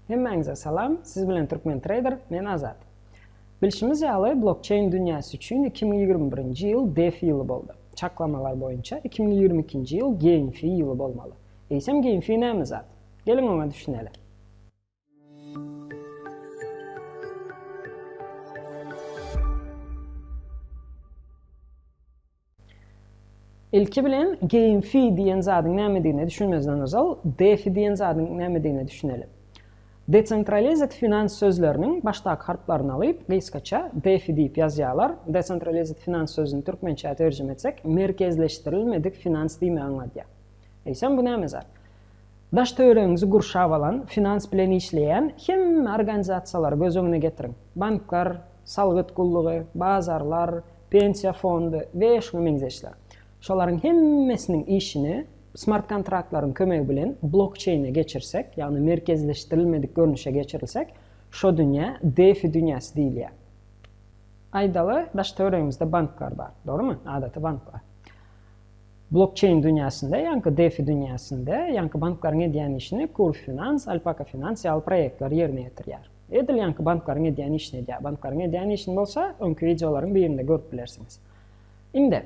Hemmäňize salam, siz bilen Türkmen Trader, men Azat. Bilşimiz ýaly, blokçeýn dünýäsi üçin 2021-nji ýyl DeFi ýyly boldy. Çaklamalar boýunça 2022-nji ýyl GameFi ýyly bolmaly. Eýsem GameFi näme zat? Geliň oňa düşüneli. Ilki bilen GameFi diýen zadyň nämedigine düşünmezden ozal DeFi diýen zadyň nämedigine düşüneli. Decentralized finans sözleriniň başdaky harplaryny alyp, gysgaça DeFi diýip ýazýarlar. Decentralized finans sözüni türkmençä terjime etsek, merkezleşdirilmedik finans diýmegi aňladýar. Eýsem bu näme zat? Daş-töweregiňizi gurşap alan, finans bilen işleýän hemme organizasiýalary göz öňüne getiriň. Banklar, salgyt gullugy, bazarlar, pensiýa fondy we şuňa meňzeşler. Şolaryň hemmesiniň işini smart-kontraktlaryň kömegi bilen blokçeýne geçirsek, ýagny merkezleşdirilmedik görnüşe geçirilsek, şo dünýä DeFi dünýäsi diýilýär. Aýdaly, daş-töweregimizde banklar bar, dogrumy? Adaty banklar. Blokçeýn dünýäsinde, ýaňky DeFi dünýäsinde, ýaňky banklaryň edýän işini Curve Finance, Alpaca Finance ýaly proýektler ýerine ýetirýär. Edil ýaňky banklaryň edýän işini edýär. Banklaryň edýän işini bolsa öňki wideolaryň birinde görüp bilersiňiz. Indi,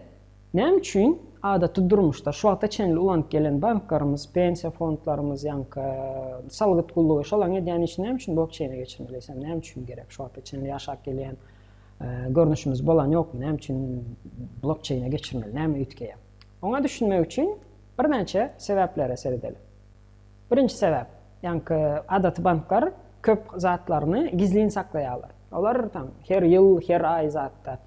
näme üçin adaty durmuşda şu wagta çenli ulanyp gelen banklarymyz, pensiýa fondlarymyz, ýaňky salgyt gullugy, şolaryň edýän işini näme üçin blokçeýne geçirmeli eýsem, näme üçin gerek şu wagta çenli ýaşap gelýän görnüşimiz bolan ýokmy, näme üçin blokçeýne geçirmeli, näme üýtgeýär? Oňa düşünmek üçin birnäçe sebäplere seredeli. Birinji sebäp, ýaňky adaty banklar köp zatlaryny gizlin saklaýarlar. Olar tam her ýyl, her aý zatda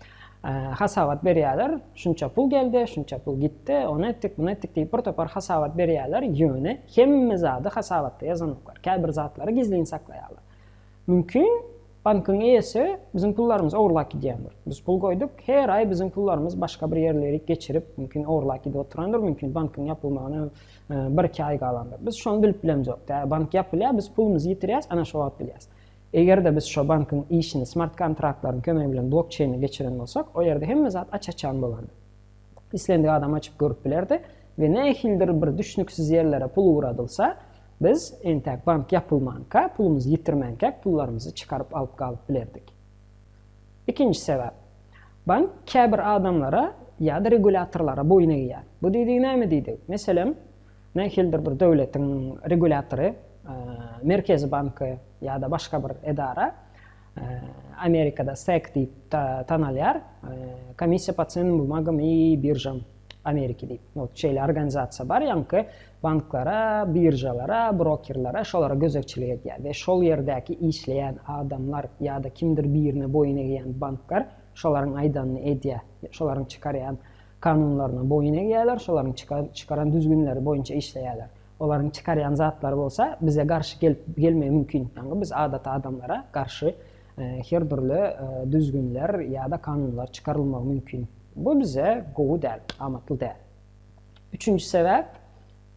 hasabat berýärler. Şunça pul geldi, şunça pul gitdi, ony etdik, muny etdik diýip bir topar hasabat berýärler, ýöne hemme zady hasabatda ýazanoklar. Käbir zatlary gizlin saklaýarlar. Mümkin, Bankyň eýesi biziň pullarymyzy ogurlap gidýändir. Biz pul goýduk, her aý biziň pullarymyz başga bir ýerlerik geçirip, mümkin ogurlap gidip oturandyr, mümkin bankyň ýapylmagyna bir-iki aý galandyr. Biz şony bilip bilemzok. Tä bank ýapylýar, biz pulumyzy ýitirýäs, ana şo wagt bilýäs. Eger-de biz şo bankyň işini smart kontraktlaryň kömegi bilen blokçeýne geçiren bolsak, o ýerde hemme zat aç-açan bolardy. Islendik adam açyp görüp bilerdi we nähilidir bir düşnüksiz ýerlere pul ugradylsa, Biz entäk bank ýapylmanka, pulumyzy ýitirmänkäk pullarymyzy çykaryp alyp galyp bilerdik. Ikinji sebäp. Bank käbir adamlara ýa-da regulýatorlara boýun egýär. Bu diýdigi näme diýdigi? Meselem, nähilidir bir döwletiň regulýatory, Merkezi banky ýa-da başga bir edara, Amerikada SEC diýip tanalýar, Komissiýa po cennym bumagam i biržam Ameriki diýip. Ot şeýle organizasiýa bar, ýaňky banklara, biržalara, brokerlere şolara gözegçilik edýär we şol ýerdäki işleýän adamlar ýa-da kimdir birine boýun egýän banklar şolaryň aýdanyny edýär. Şolaryň çykarýan kanunlaryna boýun egýärler, şolaryň çykaran düzgünleri boýunça işleýärler. Olaryň çykarýan zatlary bolsa bize garşy gelip gelmegi mümkin. Ýagny biz adaty adamlara garşy her dürli düzgünler ýa-da kanunlar çykarylmagy mümkin. Bu bize gowy däl, amatly däl. Üçünji sebäp,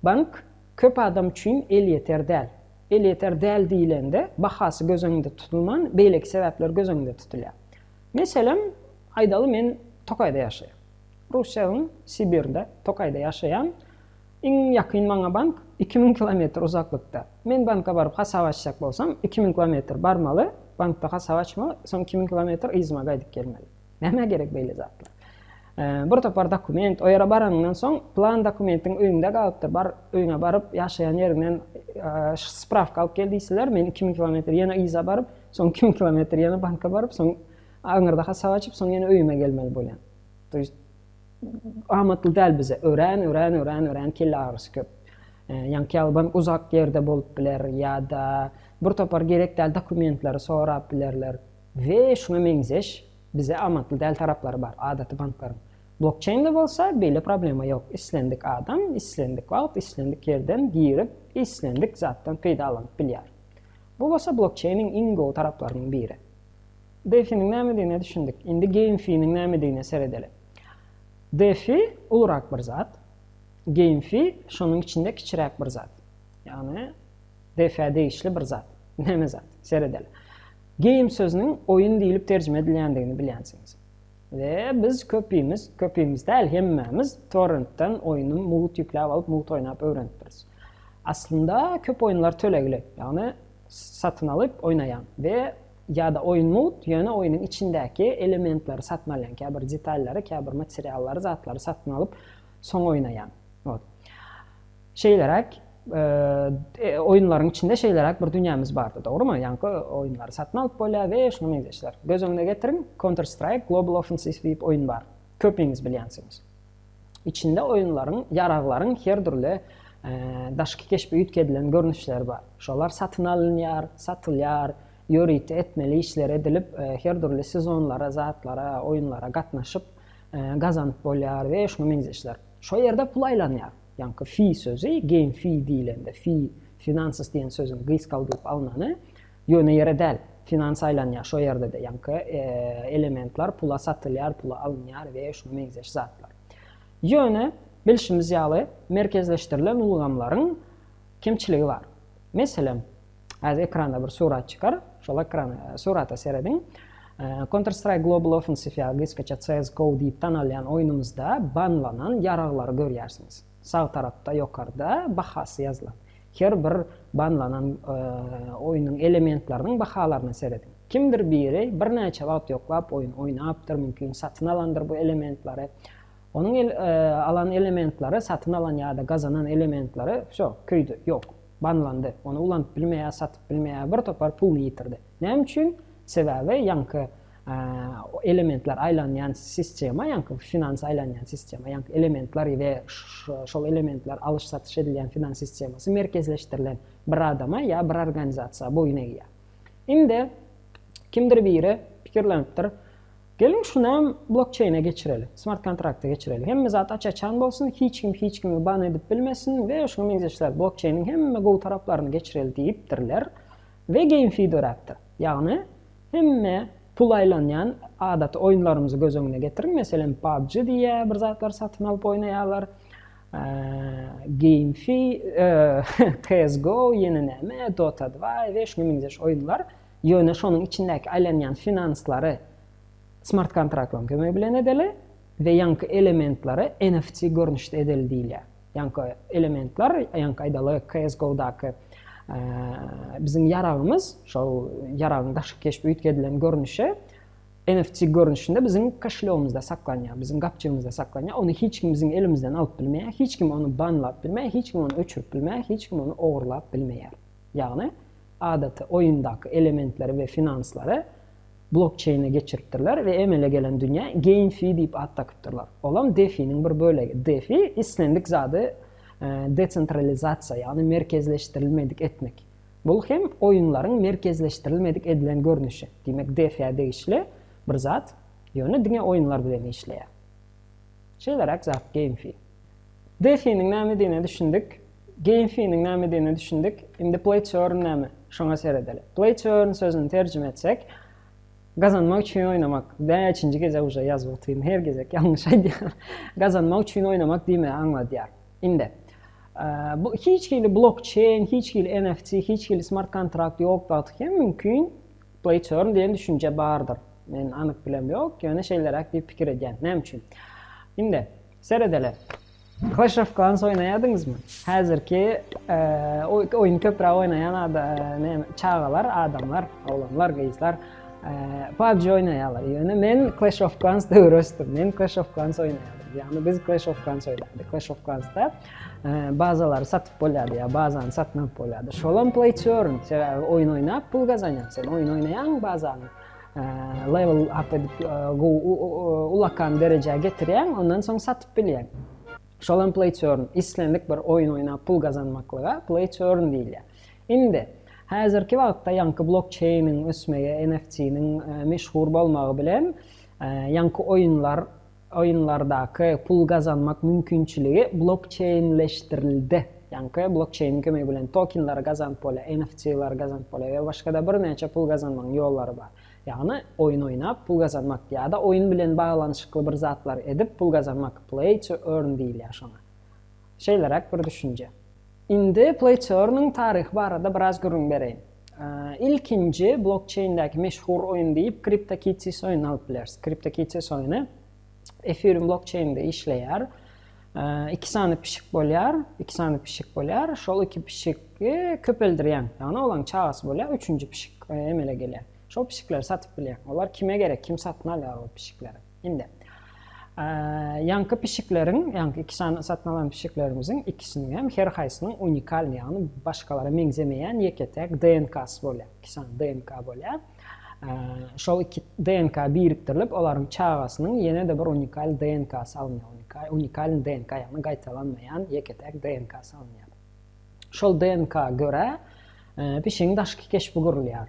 bank köp adam üçin elýeter däl. Elýeter däl diýlende, bahasy göz öňünde tutulman, beýleki sebäpler göz öňünde tutulýar. Meselem, aýdaly men tokaýda ýaşaýan. Russiýanyň Sibirinde tokaýda ýaşaýan. Iň ýakyn maňa bank 2000 kilometr uzaklykda. Men banka baryp hasap açjak bolsam, 2000 kilometr barmaly, bankda hasap açmaly, soň 2000 kilometr yzyma gaýdyp gelmeli. Nämä gerek beýle zatlar? Bir topar dokument, o ýere baranyňdan soň plan dokumentiň öýüňde galypdyr. Bar, öýüňe baryp, ýaşaýan ýeriňden sprawka alyp gel diýseler, men 2000 kilometr ýene yza baryp, soň 2000 kilometr ýene banka baryp, soň aňyrda hasap açyp, soň ýene öýüme gelmeli bolýan. To ýest amatly däl bize. Örän, örän, örän, örän kelle agyrysy köp. Ýaňky ýaly bank uzak ýerde bolup biler ýa-da bir topar gerek däl dokumentleri sorap bilerler. We şuňa meňzeş bize amatly däl taraplary bar adaty banklaryň. Blokçeýnde bolsa beýle problema ýok. Islendik adam islendik wagt islendik ýerden girip islendik zatdan peýdalanyp bilýär. Bu bolsa blokçeýniň iň gowy taraplarynyň biri. DeFi-niň nämedigine düşündik. Indi GameFi-niň nämedigine seredeli. DeFi ulurak bir zat. GameFi şonuň içinde kiçiräk bir zat. Ýagny DeFi-ä degişli bir zat. Näme zat? Seredeli. Game sözüniň oýun diýlip terjime edilýändigini bilýänsiňiz. We biz köpimiz, köpimiz däl, hemmämiz torrentden oýuny mugt ýükläp alyp, mugt oýnap öwrenipdiris. Aslynda köp oýunlar tölegli. Ýagny. Satyn alyp oýnaýaň we ýa-da oýun mugt, ýöne oýnuň içindäki elementleri satyn alýaň, käbir detallary, käbir materiallary, zatlary satyn alyp soň oýnaýaň. Wot. Şeýleräk oýunlaryň içinde şeýleräk bir dünýämiz bardy, dogrumy? Ýaňky oýunlary satyn alyp bolýar we şuňa meňzeşler. Göz öňüne getiriň, Counter Strike Global Offensive diýip oýun bar. Köpiňiz bilýänsiňiz. Içinde oýunlaryň, ýaraglaryň her dürli daşky keşbi üýtgedilen görnüşleri bar. Şolar satyn alynýar, satylýar, ýörite etmeli işler edilip, her dürli sezonlara, zatlara, oýunlara gatnaşyp gazanyp bolýar we şuňa meňzeşler. Şo ýerde pul aýlanýar. Ýaňky fi sözi, game fee diýlende, fi, finances diýen sözüň gysgaldylyp alnany, ýöne ýere däl. Finans aýlanýar şo ýerde-de, ýaňky elementler pula satylýar, pula alynýar we şuňa meňzeş zatlar. Ýöne, bilşimiz ýaly, merkezleşdirilen ulgamlaryň kemçiligi bar. Meselem, häzir ekranda bir surat çykar, şol ekrana, surata serediň. Counter Strike Global Offensive ýa gysgaça CSGO diýip tanalýan oýnumyzda banlanan ýaraglary görýärsiňiz. Sag tarapda ýokarda bahasy ýazylan. Her bir banlanan oýnuň elementleriniň bahalaryna serediň. Kimdir biri birnäçe wagt ýoklap oýun oýnapdyr, mümkin satyn alandyr bu elementleri. Onuň alan elementleri, satyn alan ýa-da gazanan elementleri wsýo, köýdi, ýok, banlandy. Ony ulanyp bilmeýär, satyp bilmeýär, bir topar puluny ýitirdi. Näme üçin? Sebäbi ýaňky elementler aýlanýan sistema, ýaňky finans aýlanýan sistema, ýaňky elementler we şol elementler alyş-satyş edilýän finans sistemasy merkezleşdirilen bir adama ýa bir organizasiýa boýun egýär. Indi kimdir biri pikirlenipdir, Geliň şunam blokçeýne geçireli, smart kontrakta geçireli. Hemme zat aç-açan bolsun, hiç kim hiç kimi ban edip bilmesin we şuňa meňzeşler blokçeýniň hemme gowy taraplaryny geçireli diýipdirler we GameFi döräpdir. Ýagny hemme pul aýlanýan adaty oýunlarymyzy göz öňüne getiriň, meselem PUBG diýýär bir zatlar satyn alyp oýnaýarlar, GameFi, CSGO ýene näme, Dota 2 we şuňa meňzeş oýunlar. Ýöne şonuň içindäki aýlanýan finanslary smart kontraktlaryň kömegi bilen edeli we ýaňky elementleri NFT görnüşde edeli diýilýär. Ýaňky elementler, ýaňky aýdaly CSGO-daky biziň ýaragymyz, şol ýaragyň daşky keşbi üýtgedilen görnüşi NFT görnüşinde biziň koşelýogymyzda saklanýar, biziň gapjygymyzda saklanýar. Ony hiç kim biziň elimizden alyp bilmeýär, hiç kim ony banlap bilmeýär, hiç kim ony öçürip bilmeýär, hiç kim ony ogurlap bilmeýär. Ýagny adaty oýundaky elementleri we finanslary blokçeýne geçiripdirler we emele gelen dünýä GameFi diýip at dakypdyrlar. Olam DeFi-niň bir bölegi. DeFi islendik zady desentralizasiýa, ýagny merkezleşdirilmedik etmek. Bul hem oýunlaryň merkezleşdirilmedik edilen görnüşi. Diýmek DeFi-ä degişli bir zat, ýöne diňe oýunlar bilen işleýär. Şeýleräk zat GameFi. DeFi-niň nämedigine düşündik. GameFi-niň nämedigine düşündik. Indi Play to Earn näme? Şoňa seredeli. Play to Earn sözüni terjime etsek, gazanmak üçin oýnamak. Näçinji gezek uje ýazyp otyryn, her gezek ýalňyş aýdýan. Gazanmak üçin oýnamak diýmegi aňladýar. Indi, bu hiç hili blokçeýn, hiç hili NFT, hiç hili smart kontrakt ýok wagty hem mümkin Play to Earn diýen düşünje bardyr. Men anyk bilemok, ýöne şeýleräk diýip pikir edýän. Näme üçin? Indi, seredeli. Clash of Clans oýnaýardyňyzmy? Häzirki oýun köpräk oýnaýan näme çagalar, adamlar, oglanlar, gyzlar PUBG oýnaýarlar. Ýöne men Clash of Clans döwri ösdüm. Men Clash of Clans oýnaýardym. Ýagny biz Clash of Clans oýnardyk. Clash of Clansda bazalary satyp bolýardy ýa bazany satyn alyp bolýardy. Şolam play to earn. Sebäbi oýun oýnap pul gazanýaň. Sen oýun oýnaýaň bazany level up edip gowy ulakan derejä getirýäň, ondan soň satyp bilýäň. Şolam play to earn. Islendik bir oýun oýnap pul gazanmaklyga play to earn diýilýär. Indi, häzirki wagtda ýaňky blokçeýniň ösmegi, NFT-niň meşhur bolmagy bilen ýaňky oýunlar Oýunlardaky pul gazanmak mümkinçiligi blokçeýnleşdirildi. Ýaňky blokçeýniň kömegi bilen tokenleri gazanyp bolýar, NFT-leri gazanyp bolýar we başga-da birnäçe pul gazanmagyň ýollary bar. Ýagny oýun oýnap pul gazanmak ýa-da oýun bilen baglanyşykly bir zatlar edip pul gazanmak, play to earn diýilýär şoňa. Şeýleräk bir düşünje. Indi play to earn-iň taryhy barada biraz gürrüň bereýin. Ilkinji blokçeýndäki meşhur oýun diýip CryptoKitties oýnuny alyp bileris. CryptoKitties oýny Ethereum blokçeýninde işleýär. Iki sany pişik bolýar, iki sany pişik bolýar. Şol iki pişigi köpeldirýäň. Ýagny olaň çagasy bolýar, üçünji pişik emele gelýär. Şol pişikleri satyp bilýäň. Olar kime gerek, kim satyn alýar ol pişikleri? Indi ýaňky pişikleriň, ýaňky iki sany satyn alan pişiklerimiziň ikisiniň hem her haýsynyň unikalnyý, ýagny başgalara meňzemeýän ýeke-täk DNK-sy bolýar. Iki sany DNK bolýar. Şol iki DNK birikdirilip, olaryň çagasynyň ýene-de bir unikal DNK-sy alynýar. Unikalnyý DNK, ýagny gaýtalanmaýan ýeke-täk DNK-sy alynýar. Şol DNK görä pişigiň daşky keşbi gurulýar.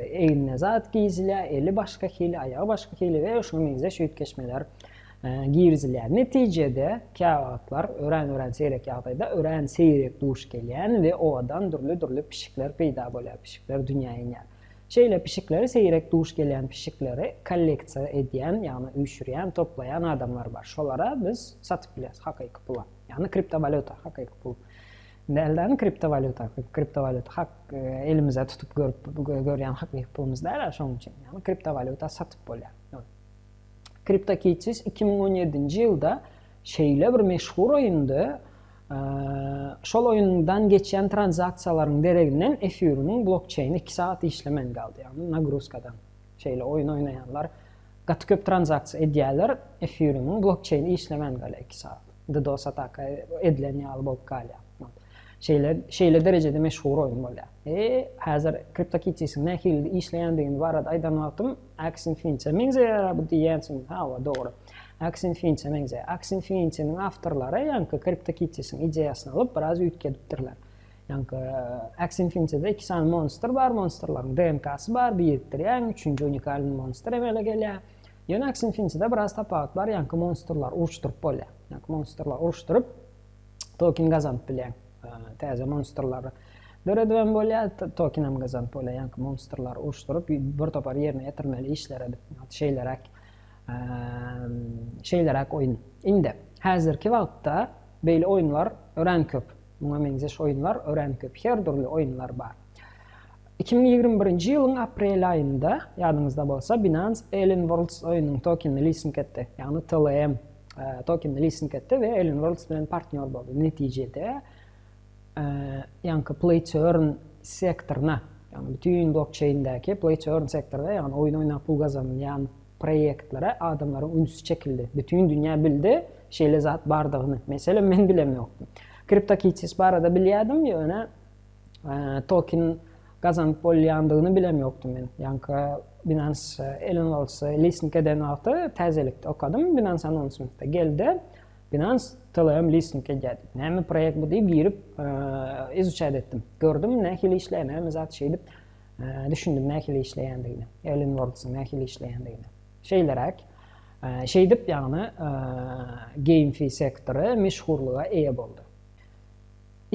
Egnine zat geýzilýär, eli başga hili, aýagy başga hili we şuňa meňzeş üýtgeşmeler girizilýär. Netijede, käwagtlar, örän-örän seýrek ýagdaýda, örän seýrek duş gelýän we owadan dürli-dürli pişikler peýda bolýar, pişikler dünýä inýär. Şeýle pişikleri, seýrek duş gelýän pişikleri kolleksiýa edýän, ýagny üýşürýän, toplaýan adamlar bar. Şolara biz satyp bilýäris hakyky pula. Ýagny kriptowalýuta, hakyky pul däl-de, kriptowalýuta. Kriptowalýuta hak elimize tutup görüp görýän hakyky pulumyz däl-ä şonuň üçin. Ýagny kriptowalýuta satyp bolýar. CryptoKitties 2017-nji ýylda şeýle bir meşhur oýundy, şol oýundan geçýän tranzaksiýalaryň dereginden Ethereum-yň blokçeýni iki sagat işlemän galdy, ýagny nagruzkadan. Şeýle oýun oýnaýanlar gaty köp tranzaksiýa edýärler, Ethereum-yň blokçeýni işlemän galýar iki sagat. DDoS ataka edilen ýaly bolup galýar. Şeýle şeýle derejede meşhur oýun bolýar. E, häzir CryptoKitties-iň nähili işleýändigini barada aýdan wagtym Axie Infinity-e meňzeýär bu diýýänsiň. Hawa, dogry. Axie Infinity-e meňzeýär. Axie Infinity-niň awtorlary ýaňky CryptoKitties-iň ideýasyny alyp biraz üýtgedipdirler. Ýaňky Axie Infinity-de iki sany monstr bar, monstrlaryň DNK-sy bar, birikdirýäň, üçünji unikalnyý monstr emele gelýär. Ýöne Axie Infinity-de biraz tapawut bar, ýaňky monstrlary uruşdyryp bolýar. Ýaňky monstrlary uruşdyryp token gazanyp bilýäň. Täze monstrlary döredibem bolýar, token hem gazanyp bolýar. Ýaňky monstrlary uruşdyryp bir topar ýerine ýetirmeli işler edip, şeýleräk şeýleräk oýun. Indi häzirki wagtda beýle oýunlar örän köp. Muňa meňzeş oýunlar örän köp. Her dürli oýunlar bar. 2021-nji ýylyň aprel aýynda, ýadyňyzda bolsa, Binance Alien Worlds oýnunyň tokenini listing etdi. Ýagny TLM tokenini listing etdi we Alien Worlds bilen partnýor boldy. Netijede, ýaňky Play to Earn sektoryna, ýagny bütin blokçeýndäki Play to Earn sektorda, ýagny oýun oýnap pul gazanylýan proýektlere adamlaryň ünsi çekildi. Bütin dünýä bildi şeýle zat bardygyny. Meselem, men bilemokdym. CryptoKitties barada bilýärdim, ýöne token gazanyp bolýandygyny bilemokdym men. Ýaňky Binance Elon Musk listing eden wagty täzelikde okadym, Binance anonsmentde geldi. Binance TLM listing edýär diýip. Näme proýekt bu diýip girip izuçat etdim. Gördüm nähili işleýär, näme zat şeýdip düşündim nähili işleýändigini. Elon Worlds-yň nähili işleýändigini. Şeýleräk. Şeýdip ýagny GameFi sektory meşhurlyga eýe boldy.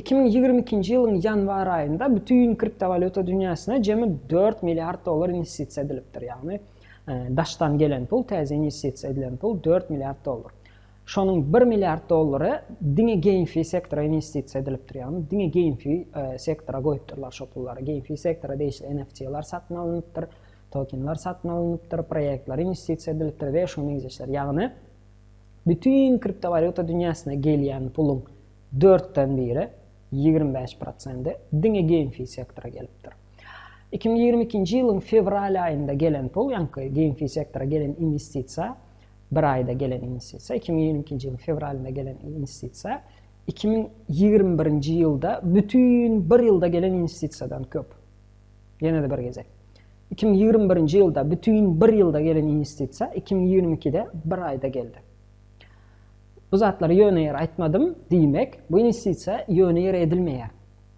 2022-nji ýylyň ýanwar aýynda bütin kriptowalýuta dünýäsine jemi 4 milliard dollar inwestisiýa edilipdir. Ýagny daşdan gelen pul, täze inwestisiýa edilen pul 4 milliard dollar. Şonuň 1 milliard dollary diňe GameFi sektora inwestisiýa edilipdir. Ýagny diňe GameFi sektora goýupdyrlar şo pullary. GameFi sektora degişli NFT-ler satyn alnypdyr, tokenler satyn alnypdyr, proýektler inwestisiýa edilipdir we şuňa meňzeşler. Ýagny bütin kriptowalýuta dünýäsine gelýän puluň dörtden biri, 25 prosendi diňe GameFi sektora gelipdir. 2022-nji ýylyň fewral aýynda gelen pul, ýaňky GameFi sektora gelen inwestisiýa, bir aýda gelen inwestisiýa, 2022-nji ýylyň fewralynda gelen inwestisiýa, 2021-nji ýylda bütin bir ýylda gelen inwestisiýadan köp. Ýene-de bir gezek. 2021-nji ýylda bütin bir ýylda gelen inwestisiýa 2022-de bir aýda geldi. Bu zatlary ýöne ýere aýtmadym. Diýmek, bu inwestisiýa ýöne ýere edilmeýär.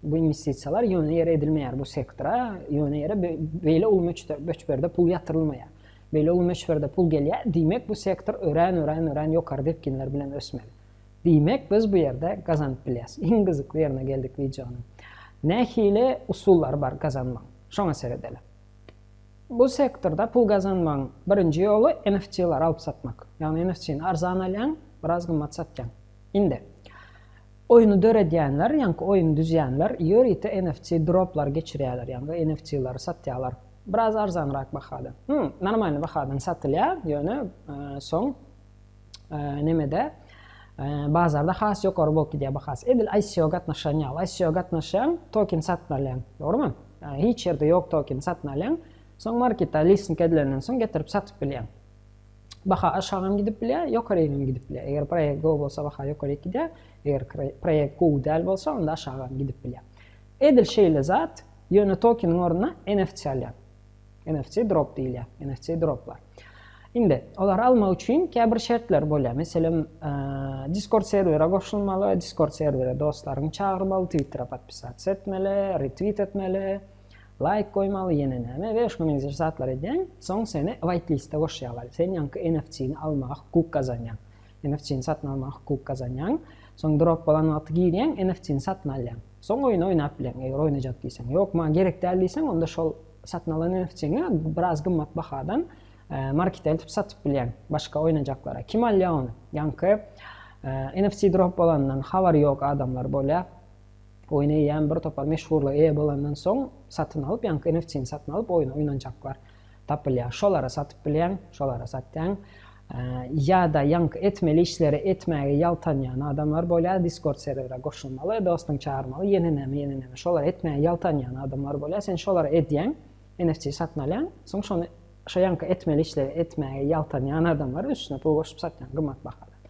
Bu inwestisiýalar ýöne ýere edilmeýär. Bu sektora ýöne ýere beýle uly möçberde pul ýatyrylmaýar. Beýle uly möçberde pul gelýär, diýmek, bu sektor örän-örän-örän ýokary depginler bilen ösmeli. Diýmek, biz bu ýerde gazanyp bilýäs. Iň gyzykly ýerine geldik wideonyň. Nähili usullary bar gazanmagyň? Şoňa seredeli. Bu sektorda pul gazanmagyň birinji ýoly NFT-leri alyp satmak. Ýagny NFT-ni arzan alýaň, biraz gymmat satýaň. Indi, oýny döredýänler, ýaňky oýny düzýänler ýörite NFT droplar geçirýärler, ýagny NFT-leri satýarlar. Biraz arzanrak bahadan. Normalny bahadan satylýar, ýöne soň nemede. Bazarda has ýokary bolup gidýär bahasy. Edil ICO gatnaşan ýaly. ICO gatnaşýaň, token satyn alýaň. Dogrumy? Hiç ýerde ýok tokeni satyn alýaň. Soň marketde listing edilenden soň getirip satyp bilýäň. Baha aşagam gidip bilýär, ýokarygam gidip bilýär. Eger proýekt gowy bolsa baha ýokaryk gidýär. Eger proýekt gowy däl bolsa onda aşagam gidip bilýär. Edil şeýle zat, ýöne tokeniň ornuna NFT alýaň. NFT drop diýilýär. NFT droplar. Indi olary almak üçin käbir şertler bolýar. Meselem, Discord serwere goşulmaly, Discord serwere dostlaryňy çagyrmaly, Twittere podpisatsa etmeli, retweet etmeli, laýk goýmaly, ýene näme we şuňa meňzeş zatlar edýäň. Soň seni whiteliste goşýarlar. Sen ýaňky NFT-ni almaga hukuk gazanýaň. NFT-ni satyn almaga hukuk gazanýaň. Soň drop bolan wagty girýäň, NFT-ni satyn alýaň. Soň oýun oýnap bileň, eger oýnajak diýseň. Ýok, maňa gerek däl diýseň, onda şol satyn alan NFT-ňi biraz gymmat bahadan markete eltip satyp bilýäň başga oýnajaklara. Kim alýar ony? Ýaňky NFT drop bolanyndan habary ýok adamlar bolýar. Oýun eýýäm bir topar meşhurlyga eýe bolandan soň satyn alyp, ýaňky NFT-ni satyn alyp oýun oýnanjaklar tapylýar. Şolara satyp bilýäň, şolara satýaň. Ýa-da ýaňky etmeli işleri etmäge ýaltanýan adamlar bolýar, Discord serwere goşulmaly, dostuňy çagyrmaly, ýene näme, ýene näme. Şolary etmäge ýaltanýan adamlar bolýar. Sen şolary edýäň, NFT satyn alýaň, soň şony şo ýaňky etmeli işleri etmäge ýaltanýan adamlara üstüne pul goşup satýaň gymmat bahadan.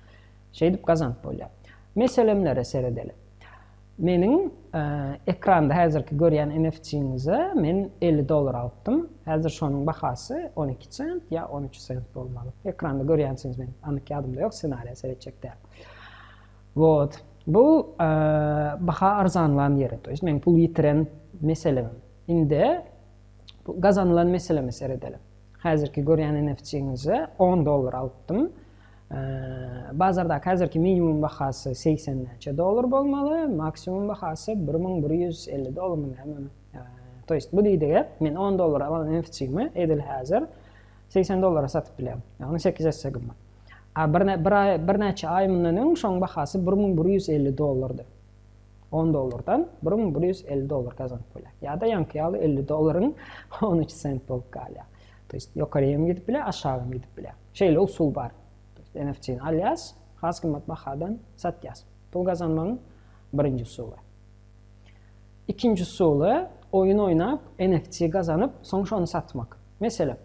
Şeýdip gazanyp bolýar. Meselemlere seredeli. Meniň ekranda häzirki görýän NFT-ňize men 50 dollar alypdym. Häzir şonuň bahasy 12 sent ýa 13 sent bolmaly. Ekranda görýänsiňiz men anyk ýadymda ýok, ssenariýa seretjek däl. Wot. Bu baha arzanlan ýeri, to ýest meň pul ýitiren meselemim. Indi gazanylan meseleme seredeli. Häzirki görýän NFT-ňize 10 dollar alypdym. Bazardaky häzirki minimum bahasy 80 näçe dollar bolmaly, maksimum bahasy 1150 dollarmy näme. To ýest bu diýdigi, men 10 dollara alan NFT-mi edil häzir 80 dollara satyp bilýän. Ýagny 8 esse gymmat. A bir, bir aý, birnäçe aý mundan öň şoň bahasy 1150 dollardy. 10 dollardan 1150 dollar gazanyp bolýar. Ýa-da ýaňky ýaly 50 dollaryň 13 sent bolup galýar. To ýest ýokary hem gidip bilýär, aşagy hem gidip bilýär. Şeýle usul bar. NFT-ni alýas, has gymmat bahadan satýas. Pul gazanmagyň birinji usuly. Ikinji usuly oýun oýnap, NFT gazanyp, soň şony satmak. Meselem,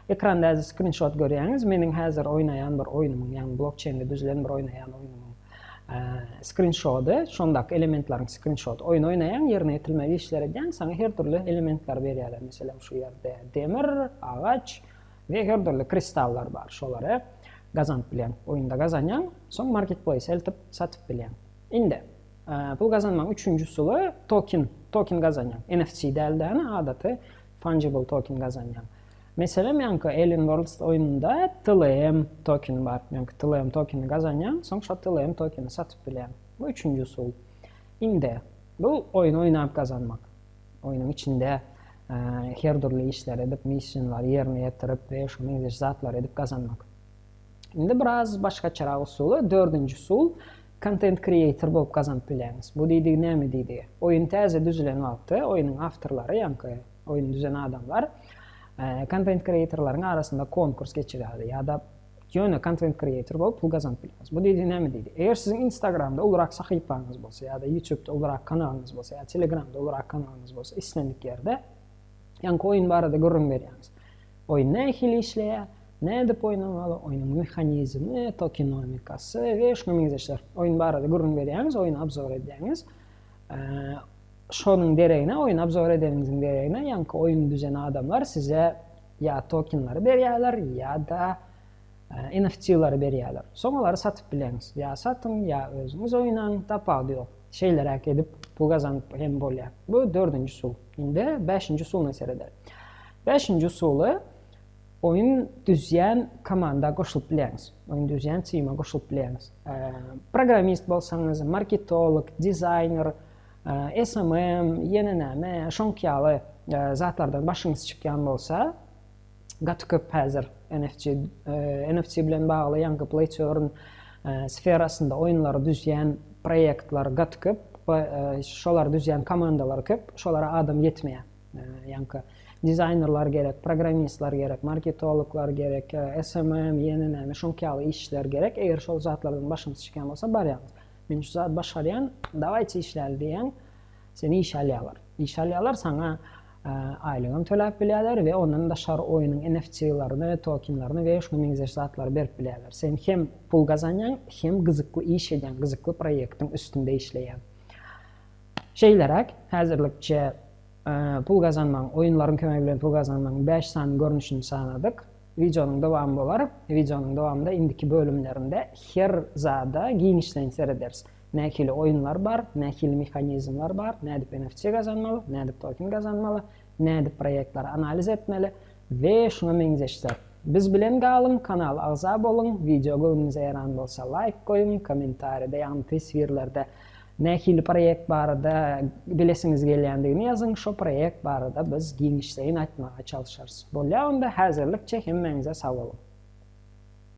ekranda häzir skrinşot görýäňiz, meniň häzir oýnaýan bir oýnumyň, ýagny blokçeýnde düzülen bir oýnaýan oýnumyň skrinşody, şondaky elementleriň skrinşody. Oýun oýnaýaň, ýerine ýetirmeli işleri edýäň, saňa her dürli elementler berýärler. Meselem, şu ýerde demir, agaç, We her dürli kristallar bar, şolary gazanyp bilýäň. Oýunda gazanýaň, soň marketplace eltip satyp bilýäň. Indi, pul gazanmagyň üçünji usuly token, token gazanýaň. NFC däl-de, adaty fungible token gazanýaň. Meselem, ýaňky Alien Worlds oýnunda TLM tokeni bar. Ýaňky TLM tokeni gazanýaň, soň şo TLM tokeni satyp bilýäň. Bu üçünji usul. Indi, bu oýun oýnap gazanmak. Oýnuň içinde her dürli işler edip, missionlary ýerine ýetirip we şuňa meňzeş zatlary edip gazanmak. Indi biraz başgaçarak usuly, dördünji usul, content creator bolup gazanyp bilýäňiz. Bu diýdigi näme diýdigi? Oýun täze düzülen wagty oýnuň awtorlary, ýaňky oýny düzen adamlar content creatorlaryň arasynda konkurs geçirýärdi ýa-da Ýöne content creator bolup pul gazanyp bilýäňiz. Bu diýdi näme diýdi? Eger siziň Instagramda ulurak sahypaňyz bolsa ýa-da YouTube'da ulurak kanalyňyz bolsa ýa Telegramda ulurak kanalyňyz bolsa islendik ýerde ýaňky oýun barada gürrüň berýäňiz. Oýun nähili işleýär, nädip oýnamaly, oýnuň mehanizmi, tokenomikasy we şuňa meňzeşler. Oýun barada gürrüň berýäňiz, oýny obzor edýäňiz. Şonuň deregine, oýny obzor edeniňiziň deregine ýaňky oýuny düzen adamlar size ýa tokenleri berýärler ýa-da NFT-leri berýärler. Soň olary satyp bileňiz. Ýa satyň, ýa özüňiz oýnaň, tapawudy ýok. Şeýleräk edip pul gazanyp hem bolýar. Bu dördünji usul. Indi bäşinji usulyna seredeli. Bäşinji usuly oýun düzýän komanda goşulyp bileňiz. Oýun düzýän tima goşulyp bileňiz. Programmist bolsaňyz, marketolog, dizaýner, SMM, ýene näme, şoňky ýaly zatlardan başyňyz çykýan bolsa, gaty köp häzir NFC, NFC bilen bagly ýaňky play to earn sferasynda oýunlary düzýän proýektler gaty köp, şolary düzýän komandalar köp, şolara adam ýetmeýär. Ýaňky. Dizaýnerler gerek, programmistler gerek, marketologlar gerek, SMM, ýene näme, şoňky ýaly işçiler gerek. Eger şol zatlardan başyňyz çykýan bolsa barýaňyz. Men şu zady başarýan, dawaýçy işläli diýýäň, seni işe alýarlar. Işe alýarlar, saňa aýlygam töläp bilýärler we ondan daşary oýnuň NFT-lerini, tokenlerini we şuňa meňzeş zatlary berip bilýärler. Sen hem pul gazanýaň, hem gyzykly iş edýäň, gyzykly proýektiň üstünde işleýäň. Şeýleräk, häzirlikçe pul gazanmagyň, oýunlaryň kömegi bilen pul gazanmagyň 5 sany görnüşini sanadyk. Wideonyň dowamy bolar. Wideonyň dowamynda indiki bölümlerinde her zada giňişleýin serederis. Nähili oýunlar bar, nähili mehanizmler bar, nädip NFT gazanmaly, nädip token gazanmaly, nädip proýektleri analiz etmeli we şuňa meňzeşler. Biz bilen galyň, kanala agza boluň, wideo göwnüňize ýaran bolsa laýk goýuň, kommentariýada ýagny teswirlerde nähili proýekt barada bilesiňiz gelýändigini ýazyň, şo proýekt barada biz giňişleýin aýtmaga çalyşarys. Bolýa onda häzirlikçe hemmäňize sag boluň.